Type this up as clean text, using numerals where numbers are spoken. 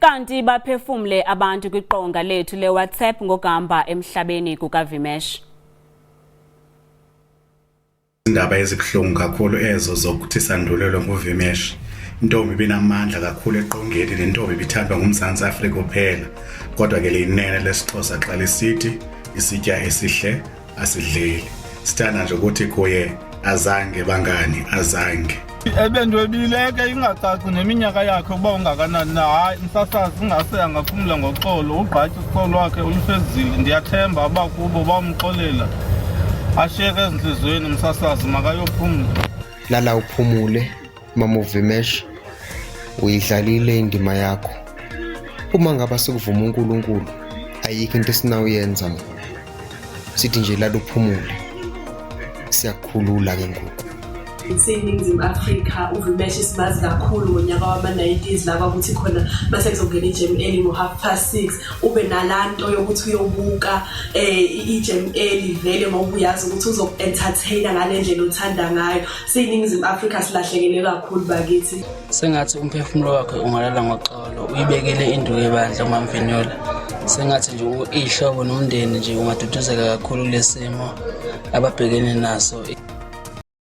Kanti baphefumle abantu kwiqonga lethu leWhatsApp ngokuhamba emhlabeni kukaVimesh. Indaba ezibuhlungu kakhulu ezo zokuthi sandulelwe nguVimesh. Intombi ibinamandla kakhulu eqongeni, le ntombi ibithandwa nguMzantsi Afrika uphela. Kodwa ke liyinene lesiXhosa xa lisithi isitya esihle asidleli. Sithanda nje ukuthi kuye azange bangani, azange. Ebendwebile ke ingacaci neminyaka yakhe ukuba ungakanani na. Hayi, msasazi ingase angaphumla ngoxolo, ugqatso ukholo lwakhe ulufezile. Ndiyathemba abakubo bamxolela, ashiyeke ezintliziyweni. Msasazi makayophumla. Lala uphumule mama uVimesh, uyidlalile indima yakho. Uma ngaba sikuvuma uNkulunkulu, ayikho into esinawuyenza ma. Sithi nje lala uphumule, siyakukhulula ke ngoku. SiyiNingizimu Afrika, uVimesh simazi kakhulu ngonyaka wama-90s, la kwakuthi khona mase kuzongena i-Jam Early ngo-6:30, ube nalanto yokuthi uyobuka i-Jam Early vele ngoba uyazi ukuthi uzoku-entertaina ngale ndlela othanda ngayo. SiyiNingizimu Afrika silahlekelwe kakhulu bakithi. Sengathi umphefumulo wakhe ungalala ngoxolo, uyibekele induku ebandla uMamVinyola. Sengathi nje ihlobo nomndeni nje ungaduduzeka kakhulu kulesimo ababhekene naso.